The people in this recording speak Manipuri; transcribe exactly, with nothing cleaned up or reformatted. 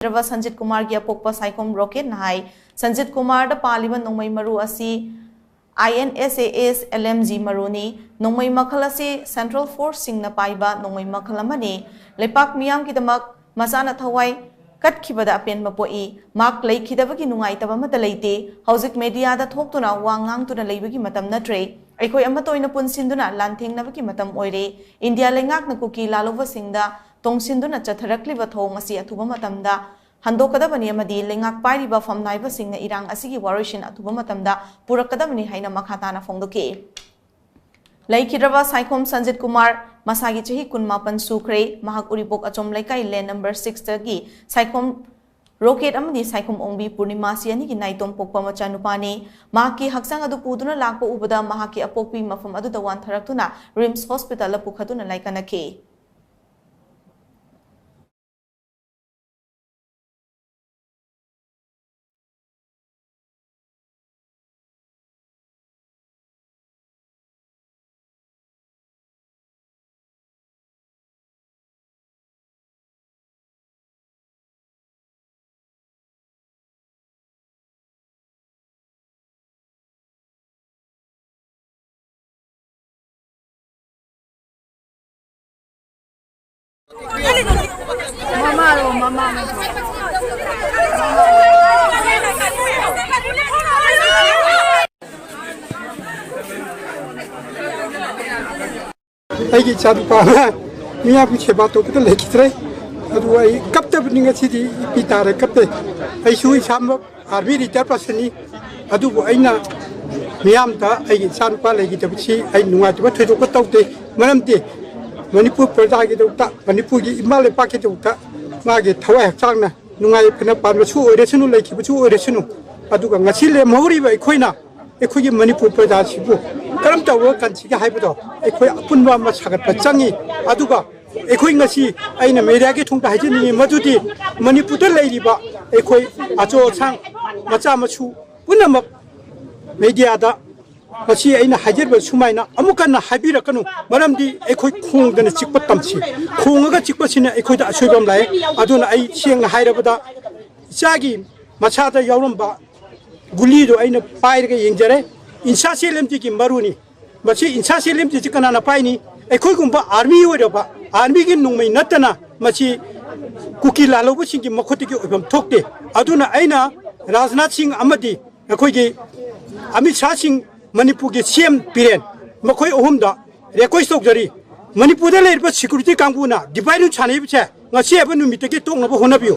ꯂꯩꯈꯤꯗ꯭ꯔꯕ ꯁꯟꯖꯤꯠ ꯀꯨꯃꯥꯔꯒꯤ ꯑꯄꯣꯛꯄ ꯁꯥꯏꯈꯣꯝ ꯔꯣꯀꯦꯠꯅ ꯍꯥꯏ꯫ ꯁꯟꯖꯤꯠ ꯀꯨꯃꯥꯔꯗ ꯄꯥꯜꯂꯤꯕ ꯅꯣꯡꯃꯩ ꯃꯔꯨ ꯑꯁꯤ I N S A S L M G ꯃꯔꯨꯅꯤ꯫ ꯅꯣꯡꯃꯩ ꯃꯈꯜ ꯑꯁꯤ Central Force ꯁꯤꯡꯅ ꯄꯥꯏꯕ ꯅꯣꯡꯃꯩ ꯃꯈꯜ ꯑꯃꯅꯤ꯫ ꯂꯩꯄꯥꯛ ꯃꯤꯌꯥꯝꯒꯤꯗꯃꯛ ꯃꯆꯥꯅ ꯊꯋꯥꯏ ꯀꯠꯈꯤꯕꯗ ꯑꯄꯦꯟꯕ ꯄꯣꯛꯏ꯫ ꯃꯍꯥꯛ ꯂꯩꯈꯤꯗꯕꯒꯤ ꯅꯨꯡꯉꯥꯏꯇꯕ ꯑꯃꯠꯇ ꯂꯩꯇꯦ꯫ ꯍꯧꯖꯤꯛ ꯃꯦꯗꯤꯌꯥꯗ ꯊꯣꯛꯇꯨꯅ ꯋꯥ ꯉꯥꯡꯗꯨꯅ ꯂꯩꯕꯒꯤ ꯃꯇꯝ ꯅꯠꯇ꯭ꯔꯦ꯫ ꯑꯩꯈꯣꯏ ꯑꯃꯠꯇ ꯑꯣꯏꯅ ꯄꯨꯟꯁꯤꯟꯗꯨꯅ ꯂꯥꯟꯊꯦꯡꯅꯕꯒꯤ ꯃꯇꯝ ꯑꯣꯏꯔꯦ꯫ ꯏꯟꯗꯤꯌꯥ ꯂꯩꯉꯥꯛꯅ ꯀꯨꯀꯤ ꯂꯥꯜꯂꯧꯕꯁꯤꯡꯗ ꯇꯣꯡꯁꯤꯟꯗꯨꯅ ꯆꯠꯊꯔꯛꯂꯤꯕ ꯊꯧꯑꯣꯡ ꯑꯁꯤ ꯑꯊꯨꯕ ꯃꯇꯝꯗ ꯍꯟꯗꯣꯛꯀꯗꯕꯅꯤ ꯑꯃꯗꯤ ꯂꯩꯉꯥꯛ ꯄꯥꯏꯔꯤꯕ ꯐꯝꯅꯥꯏꯕꯁꯤꯡꯅ ꯏꯔꯥꯡ ꯑꯁꯤꯒꯤ ꯋꯥꯔꯣꯏꯁꯤꯟ ꯑꯊꯨꯕ ꯃꯇꯝꯗ ꯄꯨꯔꯛꯀꯗꯕꯅꯤ ꯍꯥꯏꯅ ꯃꯈꯥ ꯇꯥꯅ ꯐꯣꯡꯗꯣꯛꯈꯤ꯫ ꯂꯩꯈꯤꯗ꯭ꯔꯕ ꯁꯥꯏꯈꯣꯝ ꯁꯟꯖꯤꯠ ꯀꯨꯃꯥꯔ ꯃꯁꯥꯒꯤ ꯆꯍꯤ ꯀꯨꯟꯃꯥꯄꯟ ꯁꯨꯈ꯭ꯔꯦ꯫ ꯃꯍꯥꯛ ꯎꯔꯤꯄꯣꯛ ꯑꯆꯣꯝ ꯂꯩꯀꯥꯏ ꯂꯦꯟ ꯅꯝꯕꯔ ꯁꯤꯛꯁꯇꯒꯤ ꯁꯥꯏꯈꯣꯝ ꯔꯣꯀꯦꯠ ꯑꯃꯗꯤ ꯁꯥꯏꯈꯣꯝ ꯑꯣꯡꯕꯤ ꯄꯨꯔꯅꯤꯃꯥꯁꯤ ꯑꯅꯤꯒꯤ ꯅꯥꯏꯇꯣꯝ ꯄꯣꯛꯄ ꯃꯆꯥꯅꯨꯄꯥꯅꯤ꯫ ꯃꯍꯥꯛꯀꯤ ꯍꯛꯆꯥꯡ ꯑꯗꯨ ꯄꯨꯗꯨꯅ ꯂꯥꯛꯄ ꯎꯕꯗ ꯃꯍꯥꯛꯀꯤ ꯑꯄꯣꯛꯄꯤ ꯃꯐꯝ ꯑꯗꯨꯗ ꯋꯥꯟꯊꯔꯛꯇꯨꯅ ꯔꯤꯝꯁ ꯍꯣꯁꯄꯤꯇꯥꯜꯗ ꯄꯨꯈꯠꯇꯨꯅ ꯂꯥꯏꯀꯠꯅꯈꯤ꯫ ꯑꯩꯒꯤ ꯏꯆꯥꯅꯨꯄꯥ ꯑꯃ ꯃꯤꯌꯥꯝꯒꯤ ꯁꯦꯕꯥ ꯇꯧꯕꯗ ꯂꯩꯈꯤꯗ꯭ꯔꯦ꯫ ꯑꯗꯨ ꯑꯩ ꯀꯞꯇꯕꯅꯤ, ꯉꯁꯤꯗꯤ ꯄꯤ ꯇꯥꯔꯦ, ꯀꯞꯄꯦ꯫ ꯑꯩꯁꯨ ꯏꯁꯥꯃꯛ ꯑꯥꯔꯃꯤ ꯔꯤꯇꯥꯌꯔ ꯄꯥꯔꯁꯟꯅꯤ꯫ ꯑꯗꯨꯕꯨ ꯑꯩꯅ ꯃꯤꯌꯥꯝꯗ ꯑꯩꯒꯤ ꯏꯆꯥꯅꯨꯄꯥ ꯂꯩꯈꯤꯗꯕꯁꯤ ꯑꯩ ꯅꯨꯡꯉꯥꯏꯇꯕ ꯊꯣꯏꯗꯣꯛꯄ ꯇꯧꯗꯦ꯫ ꯃꯔꯝꯗꯤ ꯃꯅꯤꯄꯨꯔ ꯄ꯭ꯔꯖꯥꯒꯤꯗꯃꯛꯇ, ꯃꯅꯤꯄꯨꯔꯒꯤ ꯏꯃꯥ ꯂꯩꯄꯥꯛꯀꯤꯗꯃꯛꯇ ꯃꯥꯒꯤ ꯊꯋꯥꯏ ꯍꯛꯆꯥꯡꯅ ꯅꯨꯡꯉꯥꯏ ꯌꯥꯏꯐꯅ ꯄꯥꯟꯕꯁꯨ ꯑꯣꯏꯔꯁꯅꯨ, ꯂꯩꯈꯤꯕꯁꯨ ꯑꯣꯏꯔꯁꯅꯨ꯫ ꯑꯗꯨꯒ ꯉꯁꯤ ꯂꯦꯝꯍꯧꯔꯤꯕ ꯑꯩꯈꯣꯏꯅ ꯑꯩꯈꯣꯏꯒꯤ ꯃꯅꯤꯄꯨꯔ ꯄ꯭ꯔꯖꯥꯁꯤꯕꯨ ꯀꯔꯝ ꯇꯧꯔꯒ ꯀꯟꯁꯤꯒꯦ ꯍꯥꯏꯕꯗꯣ ꯑꯩꯈꯣꯏ ꯑꯄꯨꯟꯕ ꯑꯃ ꯁꯥꯒꯠꯄ ꯆꯪꯉꯤ꯫ ꯑꯗꯨꯒ ꯑꯩꯈꯣꯏ ꯉꯁꯤ, ꯑꯩꯅ ꯃꯦꯗꯤꯌꯥꯒꯤ ꯊꯣꯡꯗ ꯍꯥꯏꯖꯅꯤꯡꯉꯤ ꯃꯗꯨꯗꯤ, ꯃꯅꯤꯄꯨꯔꯗ ꯂꯩꯔꯤꯕ ꯑꯩꯈꯣꯏ ꯑꯆꯧ ꯑꯁꯥꯡ, ꯃꯆꯥ ꯃꯁꯨ ꯄꯨꯝꯅꯃꯛ ꯃꯦꯗꯤꯌꯥꯗ ꯃꯁꯤ ꯑꯩꯅ ꯍꯥꯏꯖꯔꯤꯕ ꯁꯨꯃꯥꯏꯅ ꯑꯃꯨꯛ ꯍꯟꯅ ꯍꯥꯏꯕꯤꯔꯛꯀꯅꯨ, ꯃꯔꯝꯗꯤ ꯑꯩꯈꯣꯏ ꯈꯣꯡꯗꯅ ꯆꯤꯛꯄ ꯇꯝꯁꯤ꯫ ꯈꯣꯡꯉꯒ ꯆꯤꯛꯄꯁꯤꯅ ꯑꯩꯈꯣꯏꯗ ꯑꯁꯣꯏꯕ ꯑꯃ ꯂꯥꯛꯑꯦ꯫ ꯑꯗꯨꯅ ꯑꯩ ꯁꯦꯡꯅ ꯍꯥꯏꯔꯕꯗ, ꯏꯆꯥꯒꯤ ꯃꯁꯥꯗ ꯌꯥꯎꯔꯝꯕ ꯒꯨꯂꯤꯗꯨ ꯑꯩꯅ ꯄꯥꯏꯔꯒ ꯌꯦꯡꯖꯔꯦ꯫ ꯏꯟꯁꯥ ꯁꯦꯜ ꯑꯦꯝ ꯇꯤꯒꯤ ꯃꯔꯨꯅꯤ꯫ ꯃꯁꯤ ꯏꯟꯁꯥ ꯁꯦꯜ ꯑꯦꯝ ꯇꯤꯁꯤ ꯀꯅꯥꯅ ꯄꯥꯏꯅꯤ? ꯑꯩꯈꯣꯏꯒꯨꯝꯕ ꯑꯥꯔꯃꯤ ꯑꯣꯏꯔꯕ, ꯑꯥꯔꯃꯤꯒꯤ ꯅꯣꯡꯃꯩ ꯅꯠꯇꯅ ꯃꯁꯤ ꯀꯨꯀꯤ ꯂꯥꯜꯍꯧꯕꯁꯤꯡꯒꯤ ꯃꯈꯨꯠꯇꯒꯤ ꯑꯣꯏꯐꯝ ꯊꯣꯛꯇꯦ꯫ ꯑꯗꯨꯅ ꯑꯩꯅ ꯔꯥꯖꯅꯥꯊ ꯁꯤꯡ ꯑꯃꯗꯤ ꯑꯩꯈꯣꯏꯒꯤ ꯑꯃꯤꯠ ꯁꯥꯍ ꯁꯤꯡ, ꯃꯅꯤꯄꯨꯔꯒꯤ ꯁꯤ ꯑꯦꯝ ꯕꯤꯔꯦꯟ, ꯃꯈꯣꯏ ꯑꯍꯨꯝꯗ ꯔꯤꯀ꯭ꯋꯦꯁ ꯇꯧꯖꯔꯤ, ꯃꯅꯤꯄꯨꯔꯗ ꯂꯩꯔꯤꯕ ꯁꯦꯀ꯭ꯌꯨꯔꯤꯇꯤ ꯀꯥꯡꯕꯨꯅ ꯗꯤꯚꯥꯏꯠ ꯑꯦꯟ ꯁꯥꯟꯅꯔꯤꯕꯁꯦ ꯉꯁꯤ ꯍꯥꯏꯕ ꯅꯨꯃꯤꯠꯇꯒꯤ ꯇꯣꯛꯅꯕ ꯍꯣꯠꯅꯕꯤꯌꯨ꯫